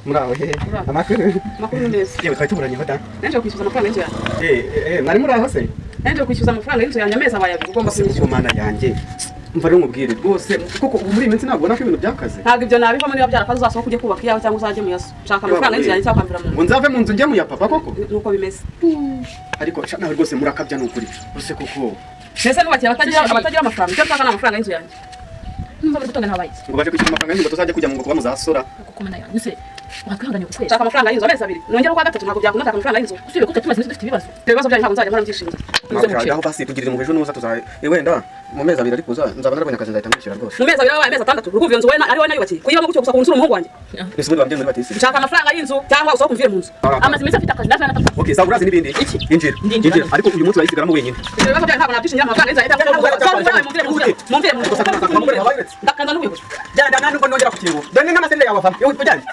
Muraho he? Amakuru? Amakuru ni meza. Yewe, twari tuburanyeho da. Naje kwishyuza amafaranga y'inzu yanjye. Mwari muri aho se? Naje kwishyuza amafaranga y'inzu yanjye, amezi abaye 2 ugomba kunyishyura. Mana yanjye, mva rero nkubwire rwose, kuko ubu muri iyi minsi ntabwo ubona ko ibintu byakaze. Ntabwo ibyo nabivamo. Niba byarakaze, uzasohoka ujye kubaka iyawe cyangwa uzajye mu yaso. Nshaka amafaranga y'inzu yanjye cyangwa kwambira mu Ngo nzu. nzave mu nzu njye mu ya papa koko? Nuko bimeze. Ariko sha, nawe rwose murakabya, ni ukuri rwose koko. Mbese nubakiye abatagira amafaranga? Icyo nshaka ni amafaranga y'inzu yanjye. Numva muri gutongana, habaye iki? Ngo baje kwishyura amafaranga y'inzu, ngo tuzajye kujya mu ngo kuba muzasora. Kuko mana yanjye se, watwihanganye ku kwezi? Nshaka amafaranga y'inzu amezi 2, nongera ukwa gatatu. Ntabwo byakunda. Nshaka amafaranga y'inzu. Usibye ko tumaze iminsi dufite ibibazo. Ibyo bibazo byanyu ntabwo nzajya mpora mbyishingira. Ntabwo aho basi tugirira impuhwe, ejo nuza tuza wenda mu mezi 2, ariko uza nzaba narabonye akazi, nzahita mwishyura rwose. Mu mezi 2 abaye amezi 6. Urumva iyo nzu wowe ari wowe nayubakiye, kuyibamo gutyo gusa ku nzu umuhungu wanjye? Ese ubundi wambye muri batisi? Nshaka amafaranga y'inzu cyangwa usohoke umvire mu nzu. Amaze iminsi afite akazi, natwe natwe. Okay, sawa, urazi n'ibindi. Iki? Injira. Ndinjira. Injira, ariko uyu munsi urayisigaramo wenyine. Ibyo bibazo byanyu ntabwo nabyishingira. Amafaranga y'inzu yanjye cyangwa mumvire mu nzu, mumvire mu nzu. Ndakanda n'ubuyobozi. Jyana, nta nubwo nongera kukingura. Dore n'amasende yawe avamo. Yewe, ujyane.